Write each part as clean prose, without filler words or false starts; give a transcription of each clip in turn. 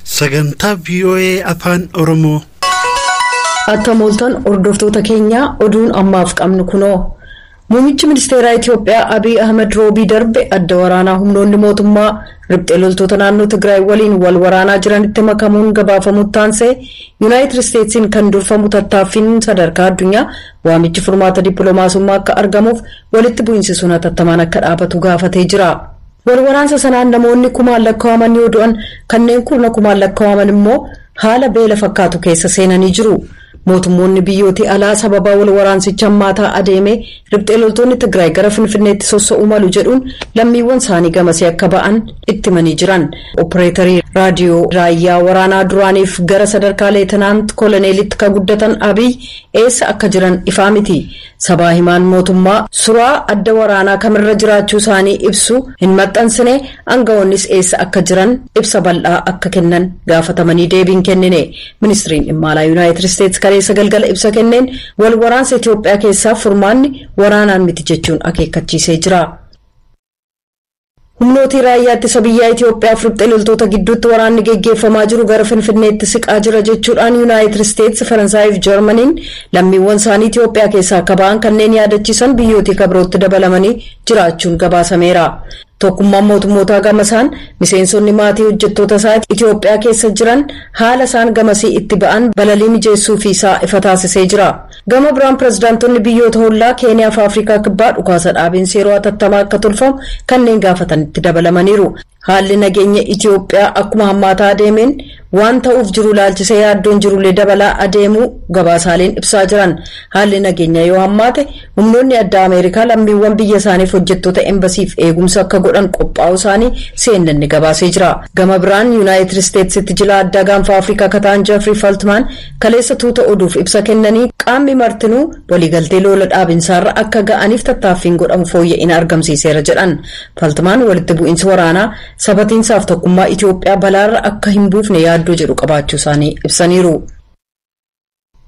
Sagantaa VOA Afaan Oromoo. Akka mooltan hordoftoota keenyaa, oduun ammaaf qabnu kunoo. Muummichi ministeeraa Itiyoophiyaa Abiy Ahmed roobii darbe adda waraanaa humnoonni mootummaa riphxee loltoota naannoo Tigraay waliin wal waraanaa jiranitti makamuun gabaafamutti taansee, Yuunaayitid Isteetsiin kan durfamu tattaaffiin sadarkaa addunyaa waamichi furmaata dippiloomaasummaa akka argamuuf walitti bu'iinsi sun hatattamaan akka dhaabatu gaafatee jira. Wal waraansa sanaan namoonni kumaan lakkaa'aman yoo du'an, kanneen kurna kumaan lakkaa'aman immoo haala beela fakkaatu keessa seenanii jiru. Mootummoonni biyyooti alaa sababaa wal waraansicha hammaataa adeeme riphxee loltoonni Tigraay gara Finfinneetti sossa'uu malu jedhuun lammiiwwan isaanii gamasee akka ba'an itti himanii jiran. Opereetarii raadiyoo raayyaa waraanaa duraaniif gara sadarkaa leetanaant koloneelitti kan guddatan Abiy eessa akka jiran ifaa miti. Sabaa himaan mootummaa suraa adda waraanaa kamirra jiraachuu isaanii ibsu hin maxxansine. Aangawoonnis eessa akka jiran ibsa bal'aa akka kennan gaafatamanii deebiin kennine. Ministiriin dhimma alaa Yuunaayitid Isteetsi kaleessa galgala ibsa kenneen wal waraansa Itiyoophiyaa keessaa furmaanni waraanaan miti jechuun akeekkachiisee jira. Humnooti raayyaa ittisa biyyaa Itiyoophiyaa fi riphxee loltoota gidduutti waraanni geggeeffamaa jiru gara Finfinneetti siqaa jira jechuudhaan Yuunaayitid Isteetsi, Faransaayii fi Jarmaniin lammiiwwan isaanii Itiyoophiyaa keessaa akka ba'an kanneen yaadachiisan biyyootii kabirootti dabalamanii jiraachuun gabaasameera. Tokkummaan mootummootaa gamasaan miseensonni maatii hojjettoota isaa Itiyoophiyaa keessa jiran haala isaan gamasii itti ba'an balalii mijeessuu fi isaa ifa taasisee jira. Gama biraan pirezidaantonni biyyoota hollaa Keeniyaa fi Afrikaa Kibbaa dhukaasa dhaabiinsi yeroo hatattamaa akka tolfamu kanneen gaafatanitti dabalamaniiru. Haalli nageenya Itiyoophiyaa akkuma hammaataa adeemeen waan ta'uuf jiru laalchisee yaaddoon jirullee dabalaa adeemuu gabaasaaleen ibsaa jiran. Haalli nageenya yoo hammaate humnoonni addaa Ameerikaa lammiiwwan biyya isaaniif hojjettoota embasiif eegumsa akka godhan qophaa'uu isaanii CNN gabaasee jira. Gama biraan Yuunaayitid Isteetsitti jila addaa gaanfa Afrikaa kan ta'an Jeffrey Feltman kaleessa tuuta oduuf ibsa kennanii, qaamni martinuu waliigaltee lola dhaabinsaarra akka ga'aniif tattaaffiin godhamu fooyya'ina argamsiiseera jedhan. Feltman walitti bu'iinsi waraanaa sabatiinsaaf tokkummaa Itiyoophiyaa balaarra akka hin buufne yaaddoo jedhu qabaachuu isaanii ibsaniiru.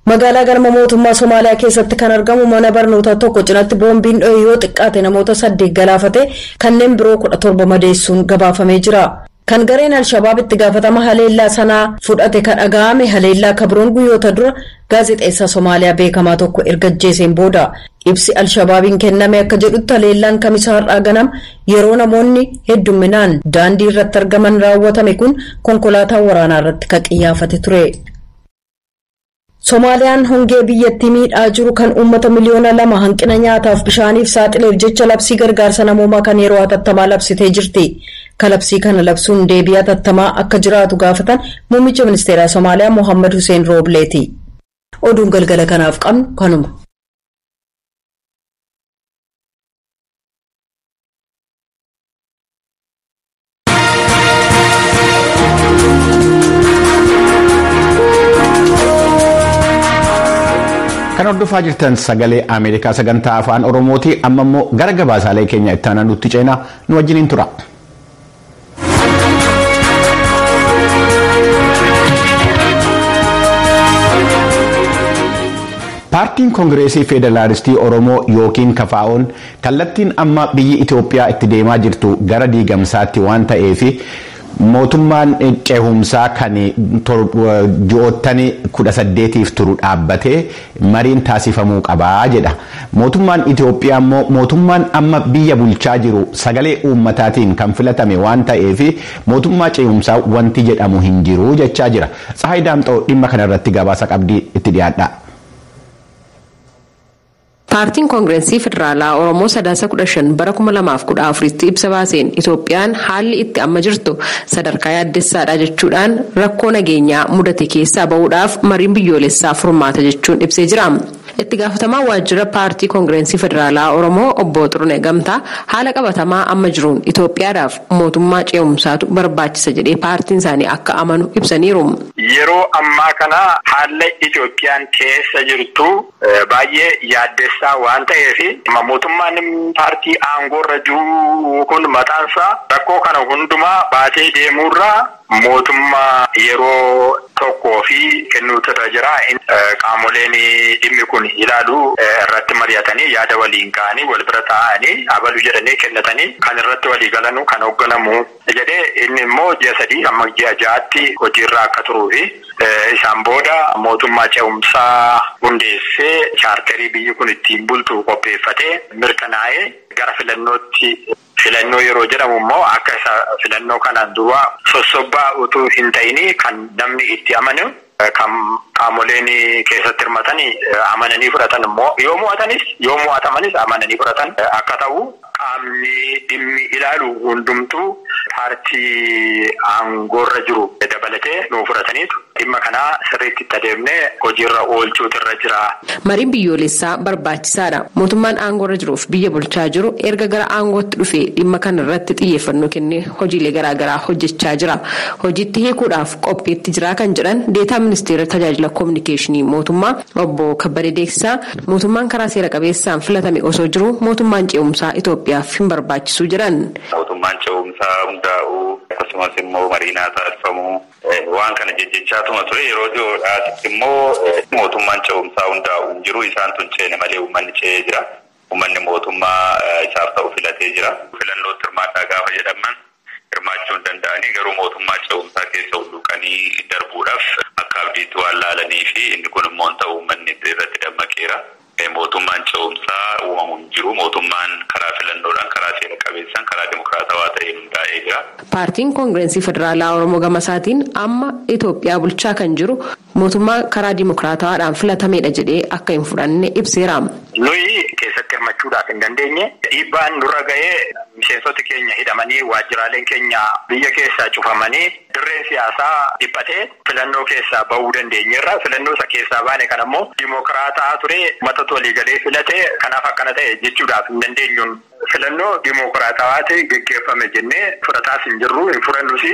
Magaalaa galma mootummaa Somaaliyaa keessatti kan argamu mana barnootaa tokko cinatti boombiin dho'e yoo xiqqaate namoota 8 galaafate, kanneen biroo 17 madeessuun gabaafamee jira. Kan gareen Alshabaab itti gaafatama haleellaa sanaa fudhate kan dhaga'ame haleellaa kabroon guyyoota dura gaazexeessaa Somaaliyaa beekamaa tokko erga ajjeeseen booda. Ibsi Alshabaabiin kenname akka jedhutti, haleellaan Kamisa har'aa ganam yeroo namoonni heddumminaan daandii irratti argaman raawwatame kun konkolaataa waraanaa irratti kan qiyyaafate ture. Somaaliyaan hongee biyyattii miidhaa jiru kan uummata miliyoona 2 hanqina nyaataaf bishaaniif saaxileef jecha labsii gargaarsa namoomaa kan yeroo hatattamaa labsitee jirti. Kalabsii kana labsuun deebii hatattamaa akka jiraatu gaafatan muummicha ministeeraa Somaaliyaa Mohammad Hussein Roobleeti. Oduun galgala kanaaf qabnu kanuma. Kan hordofaa jirtan Sagalee Ameerikaa sagantaa Afaan Oromooti. Amma immoo gara gabaasaalee keenya itti aanan nutti ceenaa, nu wajjiniin tura. Paartiin Koongireesii Federaalistii Oromoo yookiin KFO'n kallattiin amma biyyi Itoophiyaa itti deemaa jirtu gara diigamsaatti waan ta'eef, mootummaan ceehumsaa kan ji'oottan 18f turu dhaabbatee mariin taasifamuu qabaa jedha. Mootummaan Itoophiyaa immoo mootummaan amma biyya bulchaa jiru sagalee uummataatiin kan filatame waan ta'eef, mootummaa ceehumsaa wanti jedhamu hin jiru jechaa jira. Tsahaay Daamxoo dhimma kanarratti gabaasa qabdii, itti dhiyaadha. Paartiin Koongireensii Federaalaa Oromoo Sadaasa 15 bara 2014tti ibsa baaseen, Itoophiyaan haalli itti amma jirtu sadarkaa yaaddessaadha jechuudhaan, rakkoo nageenyaa mudate keessaa bahuudhaaf mariin biyyoolessaa furmaata jechuun ibsee jira. Itti gaafatamaa waajjira Paartii Koongireensii Federaalaa Oromoo Obbo Xirunee Gamtaa, haala qabatamaa amma jiruun Itoophiyaadhaaf mootummaa ce'umsaatu barbaachisa jedhee paartiin isaanii akka amanu ibsaniiru. Yeroo ammaa kana haala Itoophiyaan keessa jirtu baay'ee yaaddessaa waan ta'eef, mootummaan paartii aangoorra jiru kun mataansaa rakkoo kana hundumaa baatee deemuurraa Mootummaa yeroo tokkoo fi kennuutu irra jira. Qaamoleen dhimmi kun ilaalu irratti mari'atanii yaada waliin ka'anii wal bira taa'anii abaluu jedhanii kennatanii kan irratti walii galanu kan hoogganamu jedhee inni immoo ji'a 3 amma ji'a 6tti hojiirra akka turuu fi isaan booda mootummaa ce'umsaa hundeessee chaarterii biyyi kun ittiin bultu qopheeffatee mirkanaa'ee gara filannootti. Filannoo yeroo jedhamu immoo akka isa filannoo kanaan dura sossobbaa utuu hin ta'in kan namni itti amanu kan qaamoleen keessatti hirmatan amananii fudhatan immoo yoo mo'atanis yoo mo'atamanis amananii fudhatan akka ta'u qaamni dhimmi ilaalu hundumtuu paartii aangoorra jiru dabalatee nuu fudhataniitu dhimma kanaa sirriitti itti adeemnee hojiirra oolchuutu irra jira. Mariin biyyoolessaa barbaachisaadha. Mootummaan aangoorra jiruuf biyya bulchaa jiru erga gara aangootti dhufee dhimma kana irratti xiyyeeffannoo kennee hojiilee garaagaraa hojjechaa jira. Hojiitti hiikuudhaaf qophiitti jira kan jedhan deetaa ministeera tajaajila koominikeeshinii mootummaa obbo Kabbadee Deeksisaa mootummaan karaa seera qabeessaan filatame osoo jiru mootummaan ce'umsaa Itoophiyaaf hin barbaachisu jedhan. Mootummaan ce'umsaa hundaa'uu akkasumas immoo mariinaa taasifamu waan kana jejjechaatuma ture yeroo dhiyoodhaas immoo mootummaan ce'umsaa hundaa'u hin jiru isaan tun ceene malee uummanni ce'ee jira. Uummanni mootummaa isaaf ta'u filatee jira. Filannootti hirmaadhaa gaafa jedhaman hirmaachuu hin danda'anii garuu mootummaa ce'umsaa keessa hulluuqanii darbuudhaaf akka abdiitti waan laalanii fi inni kun immoo hin ta'u uummanni irratti dammaqeera. Mootummaan ce'umsaa uumamu hin jiru. Mootummaan karaa filannoodhaan, karaa seera qabeessaan, karaa dimokiraatawaa ta'een hundaa'ee jira. Paartiin Koongirensii Federaalaa Oromoo gama isaatiin amma Itoophiyaa bulchaa kan jiru mootummaa karaa dimokiraatawaadhaan filatamedha jedhee akka hin fudhanne ibseera. Nuyi keessatti hirmachuudhaaf hin dandeenye dhiibbaan nurra ga'ee miseensota keenya hidhamanii waajjiraaleen keenya biyya keessaa cufamanii dirreen siyaasaa dhiphatee filannoo keessaa bahuu dandeenyeerra. Filannoo isa keessaa baane kan ammoo dimokiraataa ture matatu waliigalee filatee kanaaf akkana ta'e jechuudhaaf hin dandeenyuun filannoo dimokiraatawaati geggeeffame jennee fudhataas hin jirru hin fudhannus.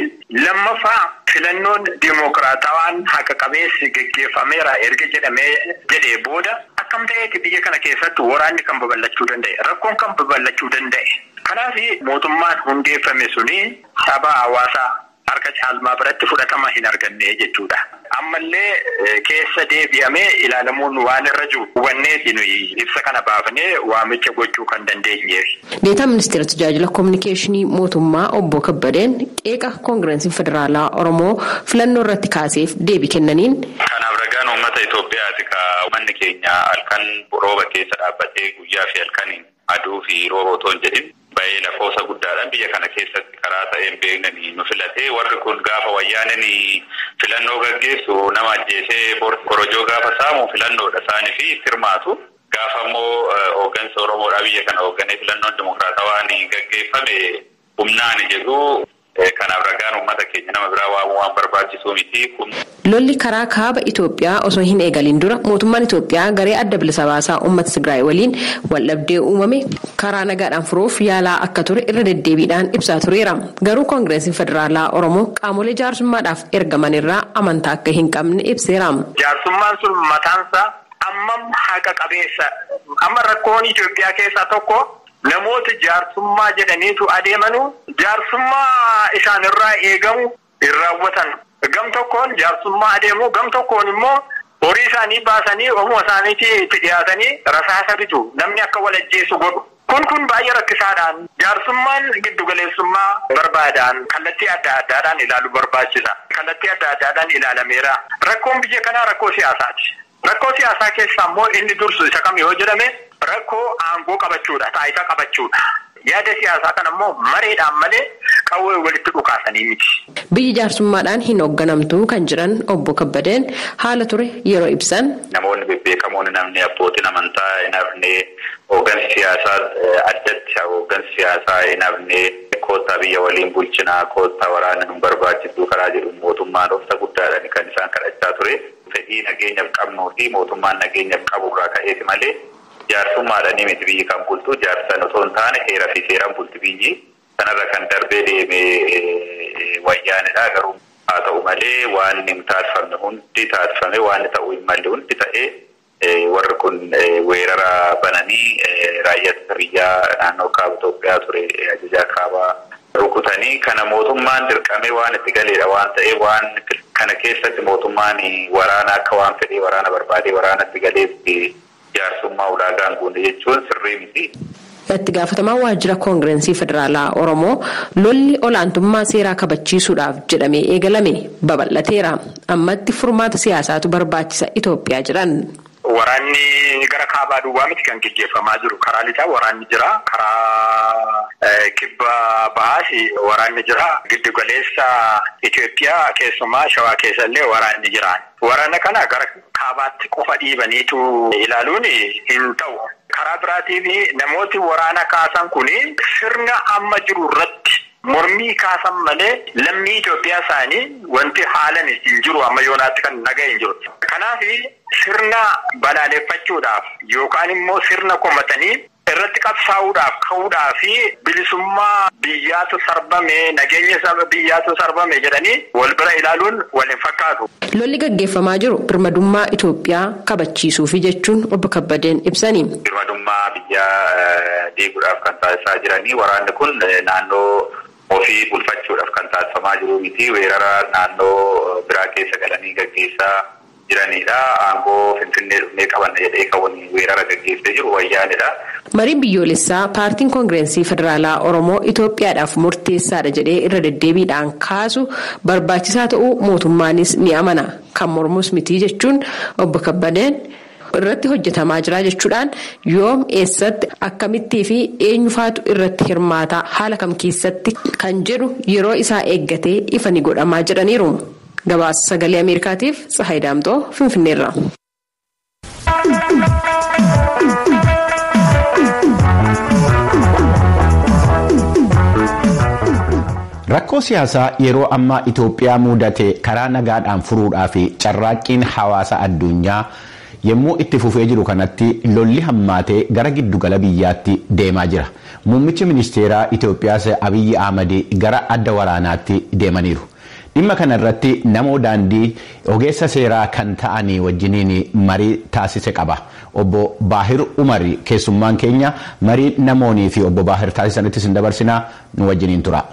Lammaffaa filannoon dimokiraatawaan haqa qabeessi geggeeffameera erga jedhamee jedhee booda akkam ta'eeti biyya kana keessatti waraanni kan babal'achuu danda'e rakkoon kan babal'achuu danda'e. Kanaaf mootummaan hundeeffame suni saba hawaasaa harka caalmaa biratti fudhatama hin arganne jechuudha. Ammallee keessa deebi'amee ilaalamuun waan irra jiru hubanneeti nuyi ibsa kana baafnee waamicha gochuu kan dandeenyeef. Deetaa ministeera tajaajila koominikeeshinii mootummaa obbo Kabbadeen qeeqa koongirensiin federaalaa Oromoo filannoo irratti kaaseef deebii kennaniin. Kanaaf ragaan uummata Itoophiyaati ka uummanni keenya halkan rooba keessa dhaabbatee guyyaa fi halkaniin aduu fi rooba otoo hin jedhin. Baay'ee lakkoofsa guddaadhaan biyya kana keessatti karaa ta'een beeknanii nu filatee warri kun gaafa wayyaaneen filannoo gaggeessu nama ajjeesee korojoo gaafa saamu filannoodha isaanii fi hirmaatu. Gaafa immoo hooggansa Oromoodhaa biyya kana hoogganee filannoon dimokiraatawaan gaggeeffame humnaan jedhu kanaaf ragaan uummata keenya nama biraa waamuu waan barbaachisuu miti. Lolli karaa kaaba Itoophiyaa osoo hin eegalin dura mootummaan Itoophiyaa garee adda bilisa baasaa uummata Tigraay waliin waldhabdee uumame karaa nagaadhaan furuuf yaalaa akka ture irra deddeebiidhaan ibsaa tureera. Garuu Koongireesiin Federaalaa Oromoo qaamolee jaarsummaadhaaf ergaman irraa amantaa akka hin qabne ibseera. Jaarsummaan sun mataansaa ammam haqa qabeessa. Amma rakkoon Itoophiyaa keessaa tokko namoota jaarsummaa jedhaniitu adeemanu jaarsummaa isaan irraa eegamu hin raawwatan. Gam tokkoon jaarsummaa adeemu gam tokkoon immoo horii isaanii baasanii ofuma isaaniitii itti dhiyaatanii rasaasa bitu namni akka wal ajjeesu godhu. Kun baay'ee rakkisaadhaan jaarsummaan giddugaleessummaa barbaadaan kallattii adda addaadhaan ilaalu barbaachisa. Kallattii adda addaadhaan ilaalameera. Rakkoon biyya kanaa rakkoo siyaasaati. Rakkoo siyaasaa keessaa immoo inni dursu isa kam yoo jedhame rakkoo aangoo qabachuudha, taayitaa qabachuudha. Yaada siyaasaa kana immoo mareedhaan malee qawwee walitti dhukaasanii miti. Biyyi jaarsummaadhaan hin hoogganamtu kan jiran obbo Kabbadeen haala ture yeroo ibsan. Namoonni bebbeekamoon namni abbootiin amantaa hin hafne hooggansi siyaasaa addatti hooggansi siyaasaa hin hafne koottaa biyya waliin bulchinaa koottaa waraana nu barbaachisu karaa jedhu mootummaan obsa guddaadhaan kan isaan kadhachaa ture. Fedhii nageenyaaf qabnuu fi mootummaan nageenyaaf qaburraa ka'eeti malee jaarsummaadhaan miti biyyi kan bultu jaarsan otoo hin taane heeraa fi seeraan bulti biyyi kanarra kan darbee deeme wayyaanidha. Garuu haa ta'u malee waan hin taasifamne hundi taasifame waan ta'uu hin malle hundi ta'ee warri kun weerara bananii raayyaa ittisa biyyaa naannoo kaaba Itoophiyaa ture ajajaa kaabaa Rukutanii kana mootummaan dirqamee waan itti galeedha waan ta'eef waan kana keessatti mootummaan waraana akka waan fedhee waraana barbaadee waraanatti galeetti jaarsummaa ulaagaan guunne jechuun sirrii miti. Itti gaafatamaa waajjira Koongirensii Federaalaa Oromoo lolli olaantummaa seeraa kabachiisuudhaaf jedhamee eegalame babal'ateera. Ammatti furmaata siyaasaatu barbaachisa Itoophiyaa jedhan. Waraanni gara kaabaa duwwaa miti kan gaggeeffamaa jiru. Karaa lixaa waraanni jira. Karaa kibba bahaas waraanni jira. Giddu galeessa Itoophiyaa keessumaa Shawaa keessa illee waraanni jira. Waraana kana gara kaabaatti qofa dhiibaniitu ilaaluun hin ta'u. Karaa biraatiin namooti waraana kaasan kun sirna amma jiru irratti mormii kaasan malee lammii Itoophiyaa isaanii wanti haalan hin jiru amma yoonaatti kan naga'e hin jiru. Kanaaf sirna balaaleffachuudhaaf yookaan immoo sirna komatanii irratti qabsaa'uudhaaf ka'uudhaaf fi bilisummaa biyyaatu sarbame nageenya saba biyyaatu sarbame jedhanii wal bira ilaaluun wal hin fakkaatu. Lolli gaggeeffamaa jiru birmadummaa Itoophiyaa kabachiisuufi jechuun obbo Kabbadeen ibsani. Birmadummaa biyyaa diiguudhaaf kan taasisaa jiranii waraanni kun naannoo ofii bulfachuudhaaf kan taasifamaa jiru miti weerara naannoo biraa keessa galanii gaggeessaa jiranidha. Aangoo Finfinnee dhufnee qabanna jedhee kan weerara gaggeessee jiru wayyaanidha. Mariin biyyoolessaa paartiin Koongirensii Federaalaa Oromoo Itoophiyaadhaaf murteessaadha jedhee irra deddeebiidhaan kaasu barbaachisaa ta'uu mootummaanis ni amana. Kan mormus miti jechuun obbo Kabbadeen irratti hojjetamaa jira jechuudhaan yoom eessatti akkamittii fi eenyufaatu irratti hirmaata haala kam keessatti kan jedhu yeroo isaa eeggatee ifa ni godhamaa jedhaniiru. Gabaasa sagalee Ameerikaatiif Tsahaay Daamtoo Finfinneerra. Rakkoo siyaasaa yeroo ammaa Itoophiyaa mudate karaa nagaadhaan furuudhaa fi carraaqqiin hawaasa addunyaa yommuu itti fufee jiru kanatti lolli hammaatee gara giddugala biyyaatti deemaa jira. Muummichi ministeeraa Itoophiyaas Abiyyi Ahmad gara adda waraanaatti deemaniiru. Dhimma kana irratti namoo daandii ogeessa seeraa kan ta'anii wajjiniin marii taasise qaba. Obbo Baahir Umari keessummaan keenya marii namoonii fi obbo Baahir taasisanitti sin dabarsinaa nu wajjiniin tura.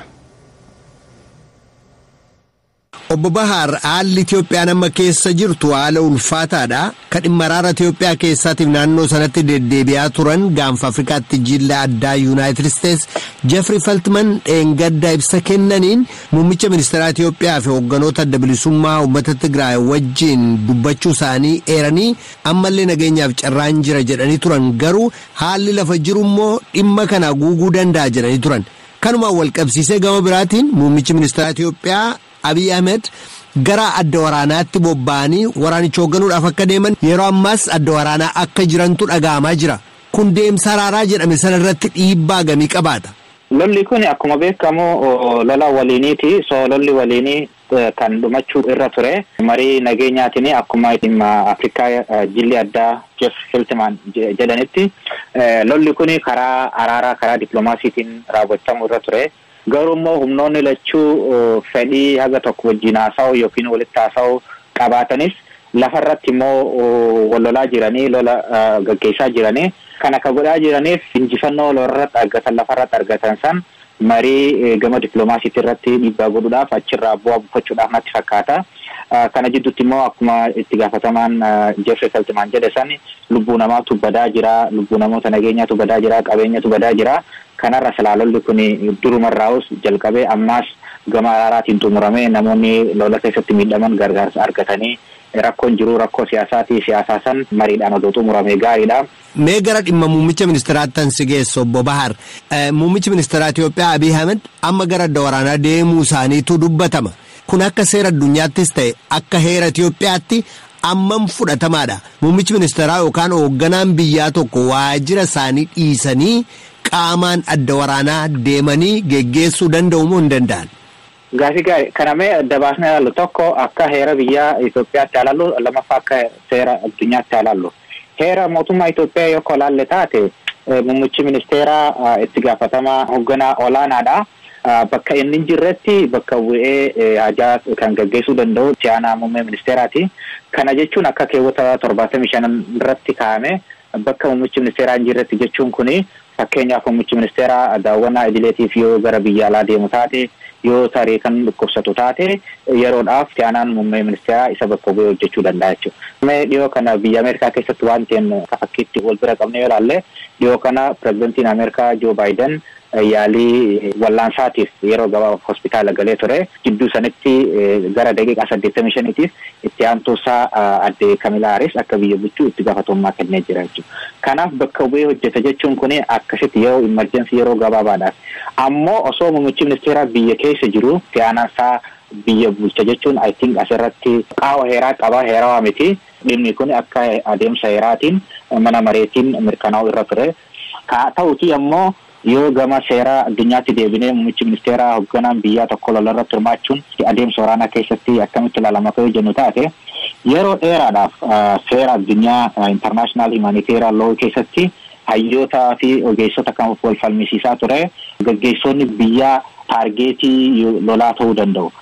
Obbo Bahaar, haalli Itoophiyaan amma keessa jirtu haala ulfaataadha. Kan dhimma araara Itoophiyaa keessaatiif naannoo sanatti deddeebi'aa turan gaanfa Afrikaatti jilla addaa Yuunaayitid Isteets Jeffrey Feltman dheengadda ibsa kennaniin muummicha ministeeraa Itoophiyaa fi hoogganoota adda bilisummaa uummata Tigraay wajjin dubbachuu isaanii eeranii ammallee nageenyaaf carraan jira jedhanii turan, garuu haalli lafa jiru immoo dhimma kana guuguu danda'a jedhanii turan. Kanumaan wal qabsiisee gama biraatiin muummichi ministeeraa Itoophiyaa Abiy Ahmed gara adda waraanaatti bobba'anii waraanicha hoogganuudhaaf akka deeman yeroo ammaas adda waraanaa akka jirantu dhaga'amaa jira. Kun deemsa araaraa jedhame sana irratti dhiibbaa gamii qabaata. Lolli kun akkuma beekamu lola waliiniiti. So lolli waliinii kan dhumachuu irra ture. Marii nageenyaatiin akkuma dhimma Afrikaa jilli addaa Jeff Feltman jedhanitti lolli kun karaa araaraa karaa dippiloomaasiitiin raawwatamuu irra ture. Garuu immoo humnoonni lachuu fedhii haga tokko wajjin haasa'u yookiin walitti haasa'u qabaatanis lafarratti immoo wal lolaa jiranii lola gaggeessaa jiranii kan akka godhaa jiraniif injifannoo lolarratti argatan lafarratti argatan san marii gama dippiloomaasiitti irratti dhiibbaa godhuudhaaf achirraa bu'aa buufachuudhaaf natti fakkaata. Kana jidduutti immoo akkuma itti gaafatamaan Jeffrey Feltman jedhe san lubbuu namaatu badaa jira, lubbuu namoota nageenyaatu badaa jira, qabeenyatu badaa jira. Kanarra silaa lolli kun durumarraa'us jalqabee ammaas gama araaraatiin xumuramee namoonni lola keessatti miidhaman gargaarsa argatanii rakkoon jiru rakkoo siyaasaatii siyaasaa san mariidhaan odoo xumurame gaariidha. Mee gara dhimma muummicha ministeeraatti si geessu obbo Bahar. Muummichi ministeeraa Itoophiyaa Abiy Ahmed amma gara adda waraanaa deemuu isaaniitu dubbatama. Kun akka seera addunyaattis ta'e akka heera Itoophiyaatti ammam fudhatamaadha. Muummichi ministeeraa yookaan hoogganaan biyyaa tokko waajjira isaanii dhiisanii qaamaan adda waraanaa deemanii geggeessuu danda'u moo hin danda'an? Gaafii gaarii. Kana mee dabaasnee ilaallu tokko akka heera biyya Itoophiyaatti ilaallu, lammaffaa akka seera addunyaatti ilaallu. Heera mootummaa Itoophiyaa yoo ilaalle taate muummichi ministeeraa itti gaafatamaa hoogganaa olaanaadha. Bakka inni hin jirretti bakka bu'ee hajaa kan gaggeessuu danda'u itti aanaa muummee ministeeraati. Kana jechuun akka keewwata 75 irratti kaa'ame bakka muummichi ministeeraa hin jirretti jechuun kuni Fakkeenyaaf muummichi ministeeraa daawwannaa idileetiif yoo gara biyya alaa deemu taate, yoo tarii kan dhukkubsatu taate, yeroodhaaf itti aanaan muummee ministeeraa isa bakka bu'ee hojjechuu danda'a jechuudha. Mee dhiyoo kana biyya Ameerikaa keessatti waan ta'een fakkiitti wal bira qabnee yoo ilaalle, dhiyoo kana pirezidantiin Ameerikaa Joo Baayiden yaalii wallaansaatiif yeroo gabaabaaf hospitaala galee ture. Gidduu sanitti gara daqiiqaa 85tiif itti aantuusaa adde Kamilaa Haaris akka biyya bulchuu itti gaafatamummaa kennee jira jechuudha. Kanaaf bakka bu'ee hojjeta jechuun kun akkasitti yeroo emergency, yeroo gabaabaadhaaf. Ammoo osoo muummichi ministeeraa biyya keessa jiru itti aanaansaa biyya bulcha jechuun, I think, asirratti qaawa heeraa qaba, heerawaa miti. Dhimmi kun akka adeemsa heeraatiin mana mareetiin mirkanaa'u irra ture. Haa ta'uti ammoo yoo gama seera addunyaatti deebinee, muummichi ministeeraa hoogganaan biyyaa tokko lola irratti hirmaachuun adeemsa waraanaa keessatti akkamitti ilaalama akka jennu taate, yeroo dheeraadhaaf seera addunyaa, international humanitarian law keessatti hayyootaa fi ogeessota kan wal falmisiisaa ture, gaggeessonni biyyaa target lolaa ta'uu danda'u.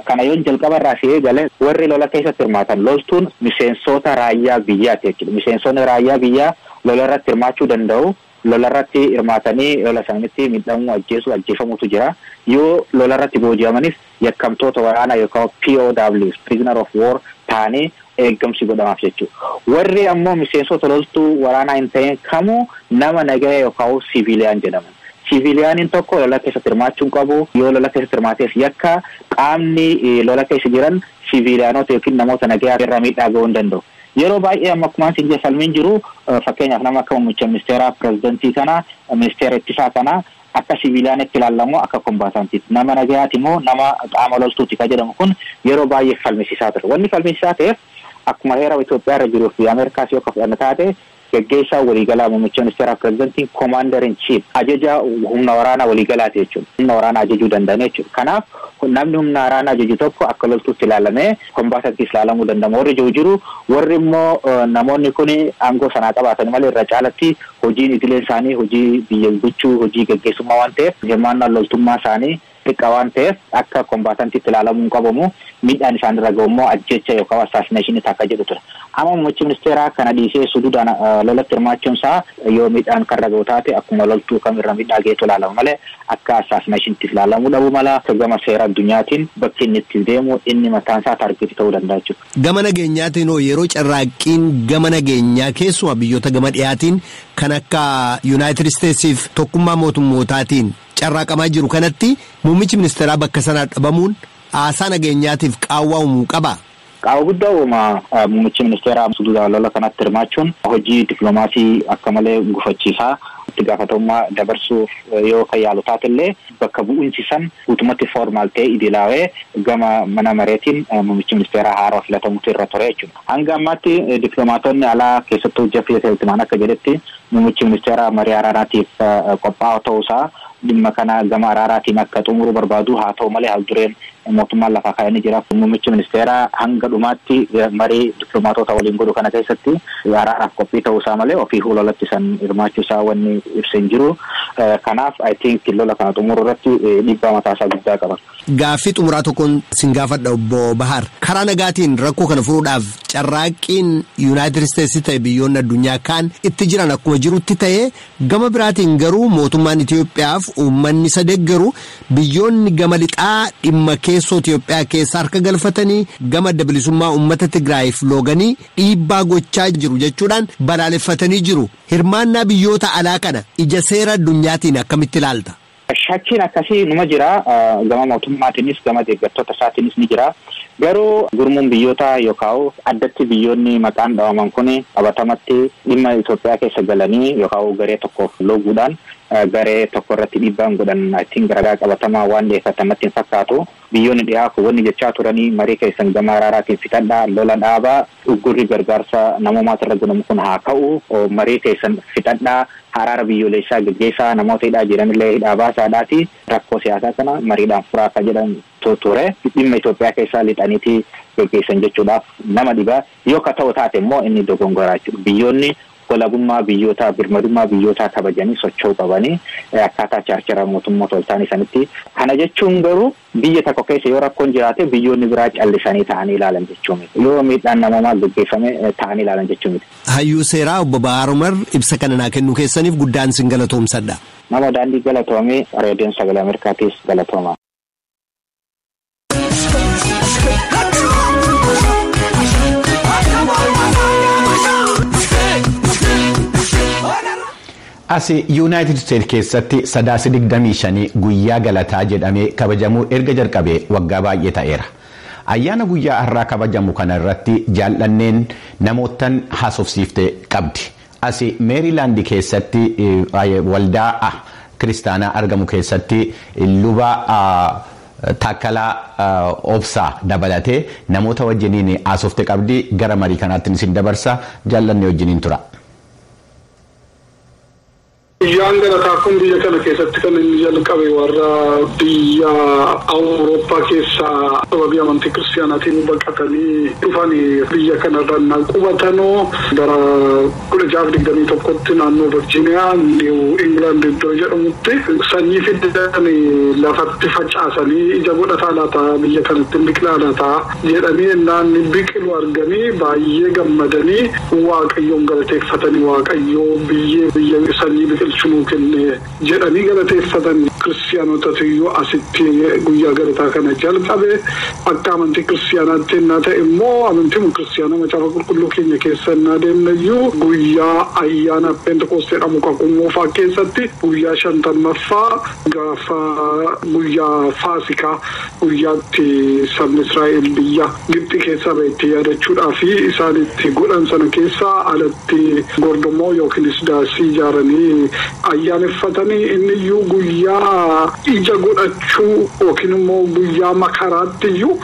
Kana yoon jalqaba irraa si eegale, warri lola keessatti hirmaatan loltuun miseensota raayyaa biyyaati jechuudha. Miseensonni raayyaa biyyaa lola irratti hirmaachuu danda'u. Lola irratti hirmaatanii lola isaaniitti miidhamuu, ajjeesuu, ajjeefamutu jira. Yoo lola irratti booji'amanis yakkamtoota waraanaa yookaan POWs, prisoner of war ta'anii eeggamsi godhamaaf jechuudha. Warri ammoo miseensota loltuu waraanaa hin ta'in kamuu nama nagaya yookaan civilian jedhaman. Civilianiin tokko lola keessatti hirmaachuu hin qabu. Yoo lola keessatti hirmaates yakka. Qaamni lola keessa jiran civilianota yookiin namoota nagayaa irra miidhaa ga'uu hin danda'u. Yeroo baay'ee amma akkuma isin falmiin jiru, fakkeenyaaf nama akka muummicha ministeeraa, pirezidantii kana, ministeera ittisaa kana akka civilianitti ilaallamu, akka combatantiitti, nama nagayaati moo nama qaama loltuuti ka jedhamu kun yeroo baay'ee falmisiisaa ture. Wanni falmisiisaa ta'eef, akkuma heera Itoophiyaa irra jiruu fi Ameerikaas yoo fudhanna taate, geggeessaa waliigalaa muummicha ministeeraa pirezidantiin commander in chief, ajaja humna waraanaa waliigalaati jechuudha. Humna waraanaa ajajuu danda'an jechuudha. Kanaaf namni humna waraanaa ajaju tokko akka loltuutti ilaalamee combatantiis ilaalamuu danda'ama. Warri jiru jiru, warri immoo namoonni kun aangoo sanaa qabaatan malee irra caalatti hojiin idileen isaanii hojii biyya bulchuu, hojii geggeessummaa waan ta'eef, hirmaannaan loltummaa isaanii xiqqaa waan ta'eef akka combatantiitti ilaalamuu hin qabamu, miidhaan isaan irra ga'u immoo ajjecha yookaan assassination takka jedhu ture. Amma muummichi ministeeraa kana dhiisee suduudhaan lolatti hirmaachuun isaa, yoo miidhaan kan irra ga'u taate akkuma loltuu kamirra miidhaa geetu ilaalama malee akka assassinationitti ilaalamuu dhabuu mala. Gama seera addunyaatiin bakki inni itti deemu inni mataan isaa target ta'uu danda'a jechuudha. Gama nageenyaatiin hoo, yeroo carraaqqiin gama nageenyaa keessumaa biyyoota gama dhiyaatiin kan akka Yuunaayitid Isteetsiif tokkummaa mootummootaatiin carraaqamaa jiru kanatti, muummichi ministeeraa bakka sanaa dhabamuun haasaa nageenyaatiif qaawwaa uumuu qaba. Qaawwa guddaa uuma. Muummichi ministeeraa suduudhaan lola kanatti hirmaachuun hojii dipiloomaasii akka malee gufachiisaa. Itti gaafatamummaa dabarsuuf yoo kan yaalu taatellee, bakka bu'uunsi san guutumatti formal ta'ee idilaawee gama mana mareetiin muummichi ministeeraa haaraa filatamutu irra ture jechuudha. Hanga ammaatti dipiloomaatonni alaa, keessattuu Jeffrey Feltman akka jedhetti, muummichi ministeeraa marii araaraatiif qophaa'aa ta'uusaa, dhimma kana gama araaraatiin akka xumuruu barbaadu, haa ta'u malee haaldureen mootummaan lafaa kaa'anii jira. Muummichi ministeeraa hanga dhumaatti marii dipiloomaatota waliin godhu kana keessatti araaraaf qophii ta'uusaa malee ofii lolatti san hirmaachuusaa wanni ibsa hin jiru. Kanaaf I think lola kana xumuruu irratti dhiibbaa mataasaa guddaa qaba. Gaaffii xumuraa tokkoon sin gaafadha, obbo Bahar. Karaa nagaatiin rakkoo kana furuudhaaf carraaqqiin Yuunaayitid Isteetsi ta'e biyyoonni addunyaa kaan itti jiran akkuma jirutti ta'e, gama biraatiin garuu mootummaan Itoophiyaaf uummanni isa deeggaru biyyoonni gama lixaa dhimma keessoo Itoophiyaa keessa harka galfatanii gama adda bilisummaa uummata Tigraayiif looganii dhiibbaa gochaa jiru jechuudhaan balaaleffatanii jiru. Hirmaannaa biyyoota alaa kana ija seera addunyaatiin akkamitti ilaalta? Shakkiin akkasii numa jira. Gama mootummaatiinis gama deeggartoota isaatiinis ni jira. Garuu gurmuun biyyoota yookaan addatti biyyoonni maqaan dhawaman kun qabatamatti dhimma Itoophiyaa keessa galanii yookaan garee tokkoof looguudhaan garee tokko irratti dhiibbaan godhan ittiin ragaa qabatamaa waan dhiyeeffatan natti hin fakkaatu. Biyyoonni dhiyaa kun wanni jechaa turanii, marii keessan gama araaraatiin fixadhaa, lola dhaabaa, uggurri gargaarsa namoomaati irra godhamu kun haa ka'u, marii keessan fixadhaa, araara biyyoolessaa gaggeessaa, namoota hidhaa jiranillee hidhaa baasaadhaati rakkoo siyaasaa kana mariidhaan furaa akka jedhan ture. Dhimma Itoophiyaa keessaa lixaniiti gaggeessan jechuudhaaf nama dhibaa. Yoo ka ta'u taate immoo inni dogongoraa jechuudha. Biyyoonni Walabummaa biyyootaa, birmadummaa biyyootaa kabajanii socho'uu qabanii akkaataa chaarchara mootummoota waltaanii sanitti. Kana jechuun garuu biyya tokko keessa yoo rakkoon jiraate biyyoonni biraa callisanii ta'anii ilaalan jechuu miti. Yoo miidhaan namoomaa gaggeeffame ta'anii ilaalan jechuu miti. Hayyuu seeraa obbo Bahaar Umar ibsa kana naa kennuu keessaniif guddaan sin galatoomsadha. Nama daandii galatoomee reediyoon sagalee Ameerikaatiis galatooma. As Yuunaayitid Isteet keessatti sadaasa 25 guyyaa galataa jedhamee kabajamuu erga jalqabee waggaa baay'ee ta'eera. Ayyaana guyyaa har'aa kabajamu kana irratti jaallanneen namootan haasofsiiftee qabdi. As Meerilaandi keessatti waldaa kiristaanaa argamu keessatti luba Taakkalaa Obsaa dabalatee namoota wajjiniin haasofte qabdi. Gara marii kanaatti isin dabarsa. Jaallannee wajjiniin tura. Guyyaan galataa kun biyya kana keessatti kan inni jalqabe warra biyya Awurooppaa keessaa sababii amantii kiristaanaatiin baqatanii dhufanii biyya kanarra qubatanoo bara 1621tti naannoo Virgiiniyaa Niw Ingilaand iddoo jedhamutti sanyii fidan lafatti facaasanii ija godhataa laataa biyya kanatti biqilaa laataa jedhanii innaan biqilu arganii baay'ee gammadanii waaqayyoon galateeffatanii waaqayyoo biyyee biyya sanyii biqilchu nuu kenne jedhanii galateeffatan. Kiristiyaanotatu iyyuu asitti guyyaa galataa kana jalqabe. Akka amantii kiristiyaanaatti innaa ta'e immoo amantiin kiristiyaanaa macaafa qulqulluu keenya keessa innaa deemne iyyuu guyyaa ayyaana Peentekoostee jedhamu kakuu moofaa keessatti guyyaa 50ffaa gaafa guyyaa Faasikaa guyyaatti sabni Israa'el biyya Gibxi keessaa ba'e itti yaadachuudhaa fi isaan itti godhan sana keessaa alatti gordomoo yookiinis daasii ijaaranii ayyaaneffatanii inni iyyuu guyyaa ija godhachuu yookiin immoo guyyaa makaraatti iyyuu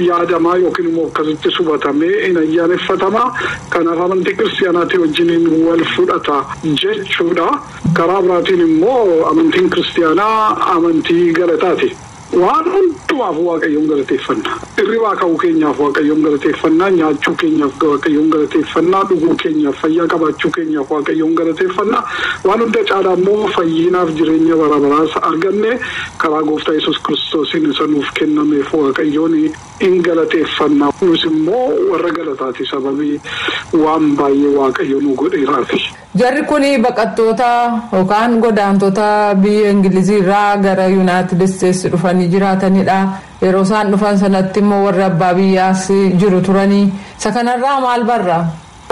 yaadamaa yookiin immoo akkasitti subatamee in ayyaaneffatamaa. Kanaaf amantii kiristiyaanaatii wajjiniin wal fudhata jechuudha. Karaa biraatiin immoo amantiin kiristiyaanaa amantii galataati. Waan hundumaaf waaqayyoon galateeffanna. Hirribaa ka'uu keenyaaf waaqayyoon galateeffannaa, nyaachuu keenyaaf waaqayyoon galateeffannaa, dhuguu keenyaaf, fayyaa qabaachuu keenyaaf waaqayyoon galateeffannaa. Waan hunda caalaa immoo fayyinaaf jireenya bara baraas arganne karaa gooftaa Yesuus Kiristoosiin isa nuuf kennameef waaqayyoon in galateeffannaa. Nus immoo warra galataati sababii waan baay'ee waaqayyo nu godheeraati. Jarri kun baqattoota yookaan godaantota biyya Ingilizii irraa gara Yuunaayitid Isteetsi dhufanii jiraatanidha. Yeroo isaan dhufan sanatti immoo warra abbaa biyyaas jiru turanii. Isa kanarraa maal barra?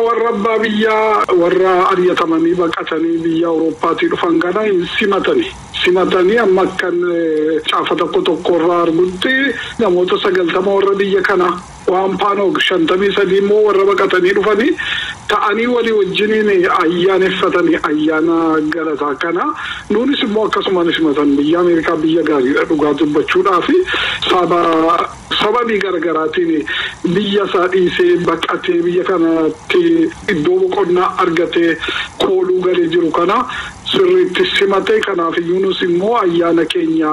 Warra abbaa biyyaa warra ari'atamanii baqatanii biyya Awurooppaatii dhufan kana hin simatani. Simatanii amma akkan caafa tokko tokkorraa argutti namoota 90 warra biyya kana waan paanoog 53 immoo warra baqatanii dhufanii ta'anii walii wajjiniin ayyaaneffatanii ayyaana galataa kana. Nuunis immoo akkasumaan simatan biyya Ameerikaa biyya gaariidha dhugaa dubbachuudhaa fi sababii garaagaraatiin biyya isaa dhiisee baqatee biyya kanatti iddoo boqonnaa argatee kooluu galee jiru kana sirriitti simatee. Kanaaf iyyuu immoo ayyaana keenya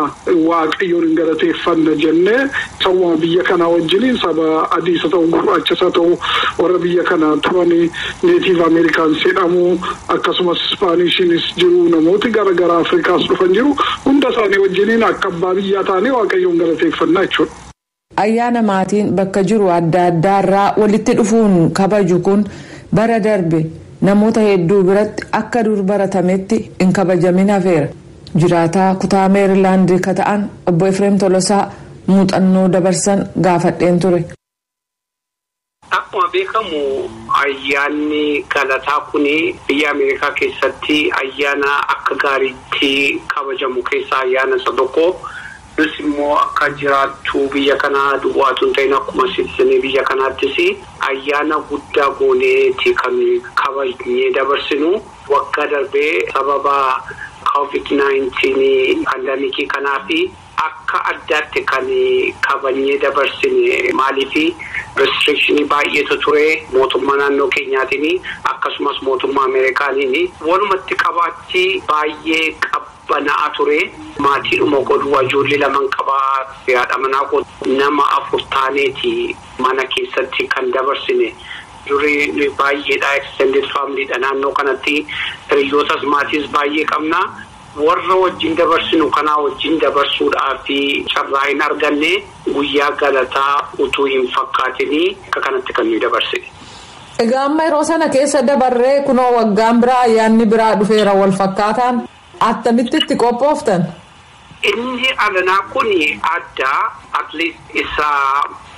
waaqayyoon hin galateeffanna jennee sababa biyya kanaa wajjiniin saba adiis haa ta'u gurraachas haa ta'u warra biyya kana turanii neetiif Ameerikaans jedhamu akkasumas Ispaaniishiinis jiru namooti garaagaraa Afrikaas dhufan jiru hunda isaanii wajjiniin akka abbaa biyyaa ta'anii waaqayyoon galateeffannaa jechuudha. Ayyaana maatiin bakka jiru adda addaarraa walitti dhufuun kabaju kun bara darbe namoota hedduu biratti akka dur baratametti hin kabajamin hafeera. Jiraataa kutaa Meerilaand ka ta'an obbo Efreem Tolosaa muuxannoo dabarsan gaafadheen ture. Akkuma beekamu ayyaanni galataa kun biyya Ameerikaa keessatti ayyaana akka gaariitti kabajamu keessaa ayyaana isa tokko. Nus immoo akka jiraattu biyya kanaa duwwaatu hin ta'in akkuma sibiilii biyya kanaattis ayyaana guddaa gooneeti kan kabajnee dabarsinu. Waggaa darbee sababa COVID-19 pandamikii kanaafi akka addaatti kan kabajnee dabarsine maaliifi restrictionii baay'eetu ture mootummaa naannoo keenyaatiin akkasumas mootummaa Ameerikaaniin walumatti qabaatti baay'ee qabbana'aa ture. Maatiidhuma godhu ijoollee 2 qabaa haadha manaa nama 4 taaneeti mana keessatti kan dabarsine. Durii baay'eedha extended familyidha naannoo kanatti hiriyootas maatiis baay'ee qabna. Warra wajjin dabarsinu kanaa wajjin dabarsuudhaaf carraa hin arganne guyyaa galataa utuu hin fakkaatinii akka kanatti kan nuyi dabarsine. Egaa amma yeroo sana keessa dabarree kunoo waggaan biraa ayyaanni biraa dhufeera wal fakkaataan attamitti itti qophooftan? Inni alanaa kun addaa at least isa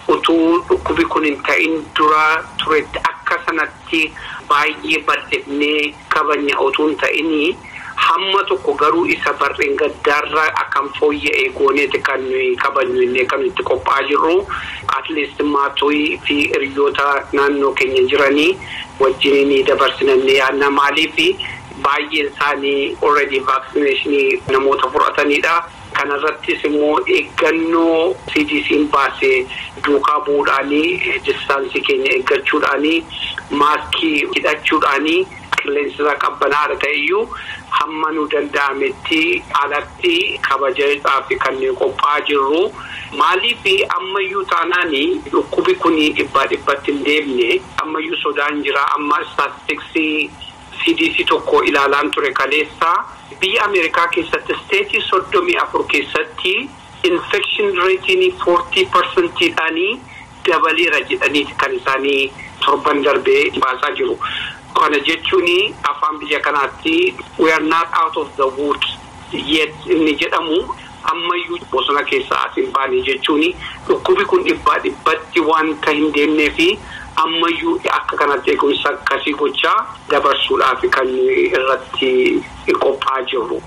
utuu dhukkubi kun hin ta'in dura turetti akka sanatti baay'ee bal'ifnee kabajna utuu hin ta'inii. Hamma tokko garuu isa barreen gaddaarra akkam fooyya'ee gooneeti kan nuyi kabajnu inni kan itti qophaa'aa jirru at least maatii fi hiriyoota naannoo keenya jiranii wajjin ni dabarsinannee yaadna maaliif baay'een isaanii already vaccination namoota fudhatanidha. Kanarrattis immoo eeggannoo CDC'n baasee duukaa bu'uudhaanii distaansii keenya eeggachuudhaanii maaskii hidhachuudhaanii qilleensi isaa qabbanaadha ta'eyyuu hamma nu danda'ametti alatti kabajaadhaaf kan qophaa'aa jirru. Maaliif ammayyuu taanaan dhukkubi kun dhibbaa dhibbatti hin deemne ammayyuu sodaan jira amma istaatistiksii CDC tokko ilaalaan ture kaleessa biyya Ameerikaa keessatti isteetii 34 keessatti infection rate'n 40%dhaanii dabaleera jedhaniiti kan isaanii torban darbee baasaa jiru. Kana jechuun afaan biyya kanaatti we are not out of the woods yet inni jedhamu ammayyuu bosona keessaa as hin baane jechuun dhukkubi kun dhibbaa dhibbatti wanta hin deemnee fi ammayyuu akka kanatti eegumsa akkasii gochaa dabarsuudhaaf kan irratti qophaa'aa jirru.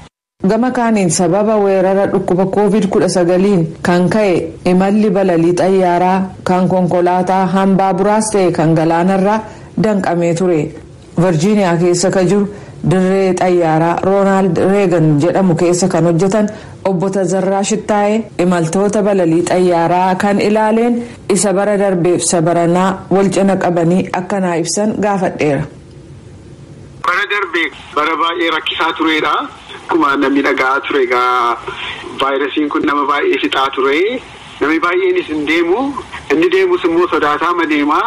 Gama kaaniin sababa weerara dhukkuba COVID-19 kan ka'e imalli balalii xayyaaraa kan konkolaataa hambaa buraas ta'e kan galaanarraa danqamee ture. Virgiiniyaa keessa kan jiru dirree xayyaaraa Roonaald Reegan jedhamu keessa kan hojjetan obbo Tazarraa Shittaayee imaltoota balalii xayyaaraa kan ilaaleen isa bara darbeef sabaranaa wal cina qabanii akkanaa ibsan gaafadheera. Bara darbee bara baay'ee rakkisaa turedha. Akkuma namni dhaga'aa ture egaa vaayirasiin kun nama baay'ee fixaa ture. Namni baay'eenis hin deemu. Inni deemus immoo sodaataa deema.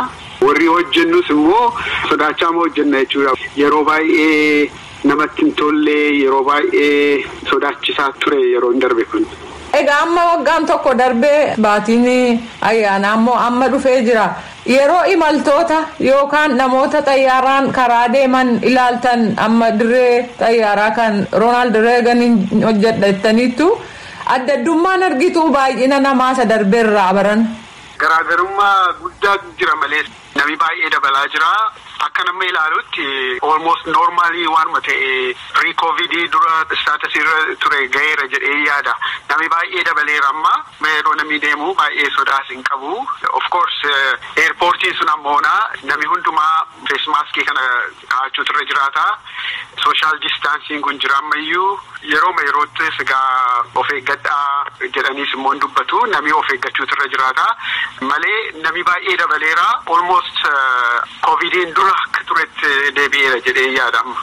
Warri hojjennus immoo sodaachaa hojjenna jechuudha. Yeroo baay'ee namatti hin tolle yeroo baay'ee sodaachisaa ture yeroo hin darbe kun. Egaa amma waggaan tokko darbee baatiin ayyaanaa immoo amma dhufee jira. Yeroo imaltoota yookaan namoota xayyaaraan karaa deeman ilaaltan amma dirree xayyaaraa kan Roonaald Reegan hojjedhataniitu adda addummaan argitu baay'ina namaa isa darbeerraa baran. Garaagarummaa guddaa jira malee namni baay'ee dabalaa jira. Akka nama ilaalutti almost normally waanuma ta'e pre-covid dura status irra ture gaheera jedhee yaada. Namni baay'ee dabaleera amma yeroo namni deemu baay'ee sodaas hin qabu. Of course airportiin sun ammoo namni hundumaa face maskii kana kaa'achuutu irra jiraata. Social distancing kun jira ammayyuu yeroo yerootti egaa of eeggadhaa jedhaniis immoo dubbatu namni of eeggachuutu irra jiraata. Malee namni baay'ee dabaleera almost covidiin dura akka turetti deebi'eera jedhee yaadama.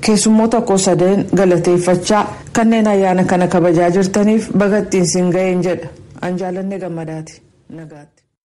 Keessummoota koo sadeen galateeffachaa kanneen ayyaana kana kabajaa jirtaniif baga ittiin siin ga'een jedha. An jaalanne gammadaati. Nagaatti.